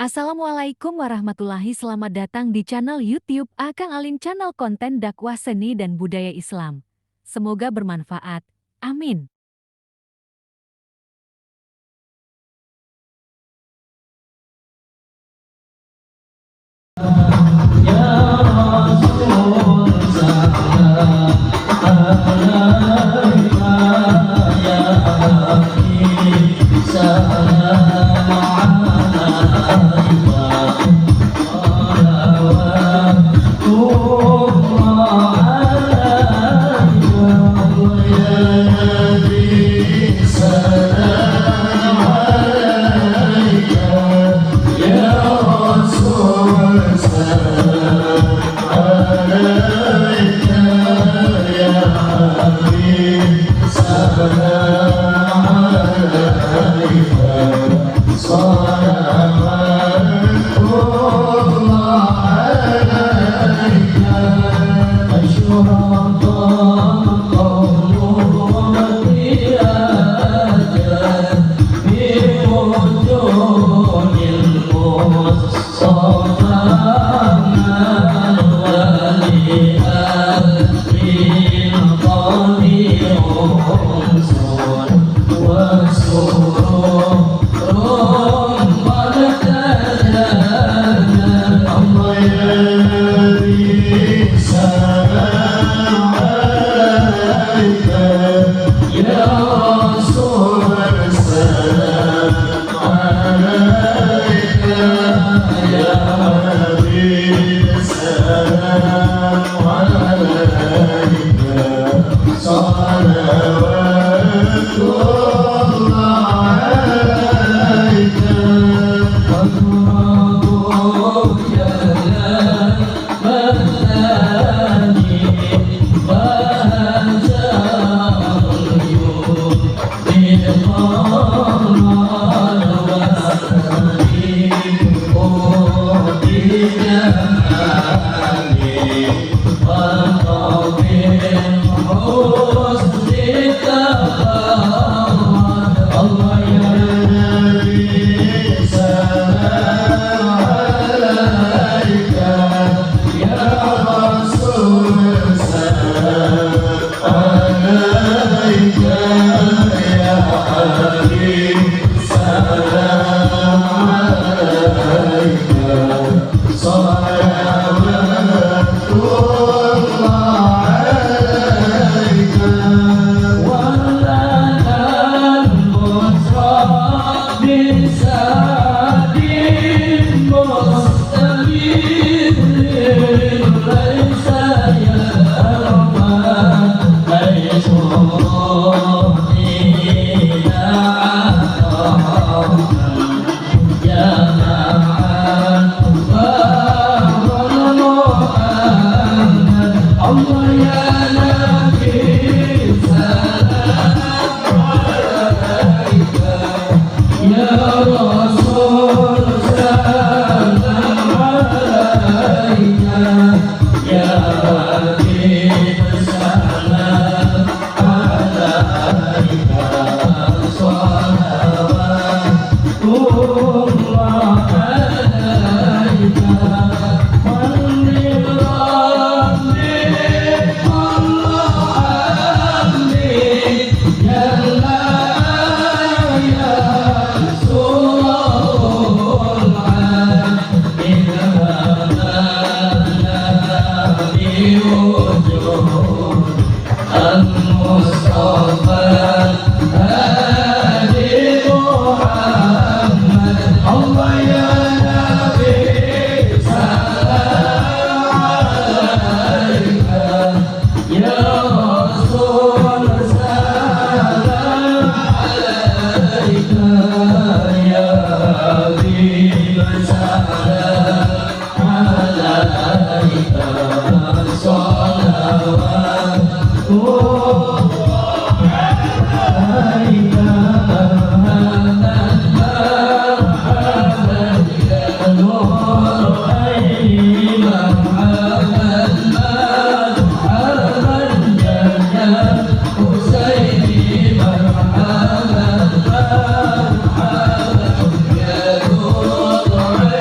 Assalamualaikum warahmatullahi, selamat datang di channel YouTube Akang Alin, channel konten dakwah seni dan budaya Islam. Semoga bermanfaat. Amin. Ya Rasul salam alaika, ya Habib salam alaika, salawatullah alaika, ya Nabi salam alaika, ya Rasul salam alaika, ya Habib salam alaika, salawatullah alaika. أشرق القوم ابتهاجا بوجوه المصطفى ولأهل القدير أنس وسرور قد تجلى. الله يا نبي سلام عليك، يا رسول سلام عليك، يا حبيب سلام عليك، صلوات الله عليك. وتراب جلال مثاني وهزار اليوم بالقمر وفريق بجمالي وقوم حسن تفرد. الله يا نبي سلام عليك، يا رسول سلام عليك، يا حبيب سلام عليك، صلوات الله عليك. ولنا البشرى بسعد مستمر ليس يرمى حيث رؤينا عطاء جماعة المؤمن. الله يا نبي سلام عليك، يا رسول سلام عليك، يا حبيب سلام عليك، صلوات الله عليك. من ربي كل عبد جل يا رسول بوجود المصطفى هادي محمد. الله يا نبي سلام عليك، يا رسول سلام عليك، يا حبيب سلام عليك، صلوات الله عليك. مرحبا يا نور عيني، مرحبا مرحبا يا حسيني، مرحبا مرحبا يا نور عيني.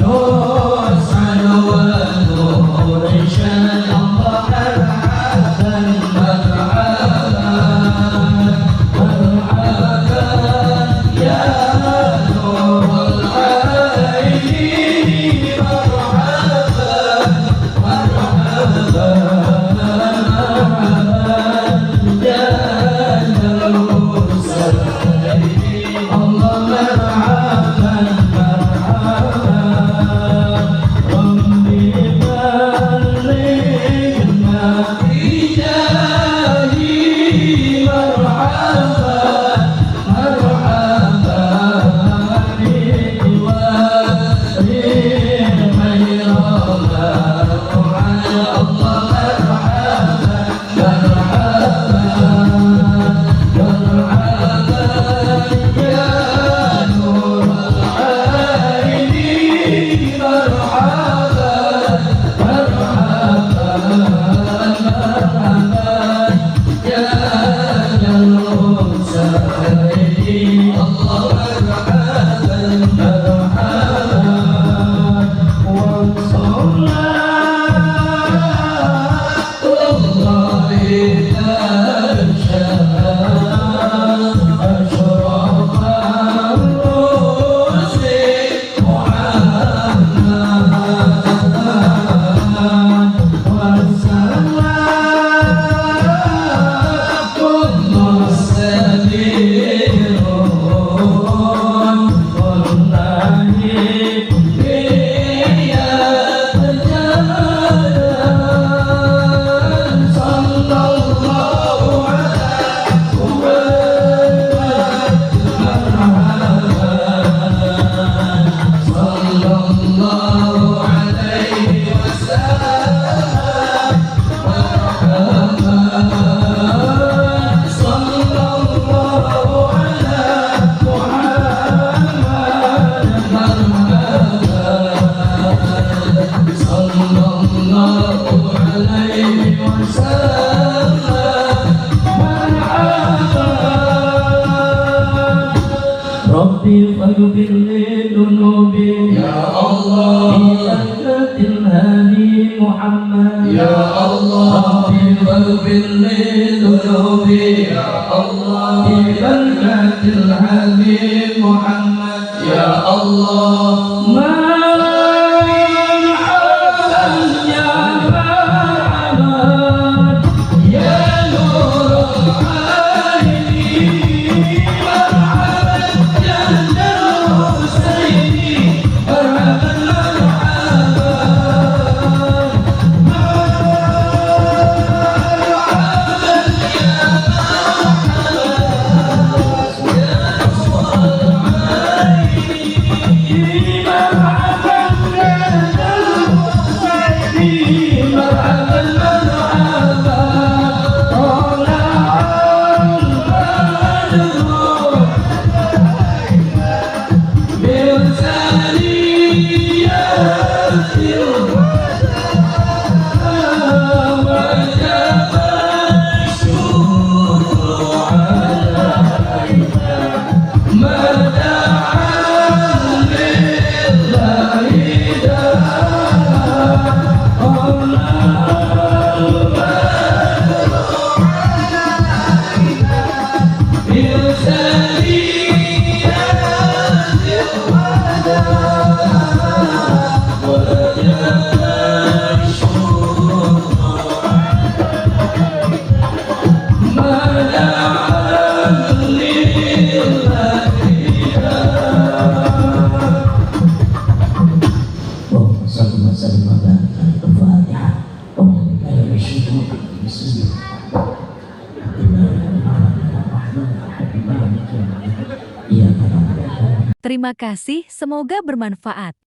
نسعد وننشد الله مرحبا مرحبا مرحبا يا نور العين مرحبا مرحبا مرحبا يا الحسين الله مرحبا مرحبا ربي بلغنا بجاهه مرحبا مرحبا بجواره خير ما الله مرحبا مرحبا مرحبا يا نور العين مرحبا مرحبا مرحبا يا الحسين الله مرحبا مرحبا وصلاة الله تغشى أشرف الرسل محمد والسلام المستدير والله صلى الله على محمد صلى الله عليه وسلم مرحبا صلى الله على محمد مرحبا صلى الله عليه وسلم مرحبا ربي فاغفر لي ذنوبي يا الله ببركة الهادي محمد يا الله ربي فاغفر لي ذنوبي يا الله ببركة الهادي محمد يا الله مرحبا يا مرحبا يا نور العين مرحبا يا الحسين مرحبا مرحبا مرحبا يا مرحبا يا الحسين مرحبا مرحبا طلع البدر من ثنيات وجب الشكر علينا ما دعا لله داع طلع البدر من ثنيات الوداع وجب الشكر ما دعا لله داع اللهم صل وسلم وبارك على الفاتحة. بسم الله الرحمن الرحيم. إياك نعبد Terima kasih, semoga bermanfaat.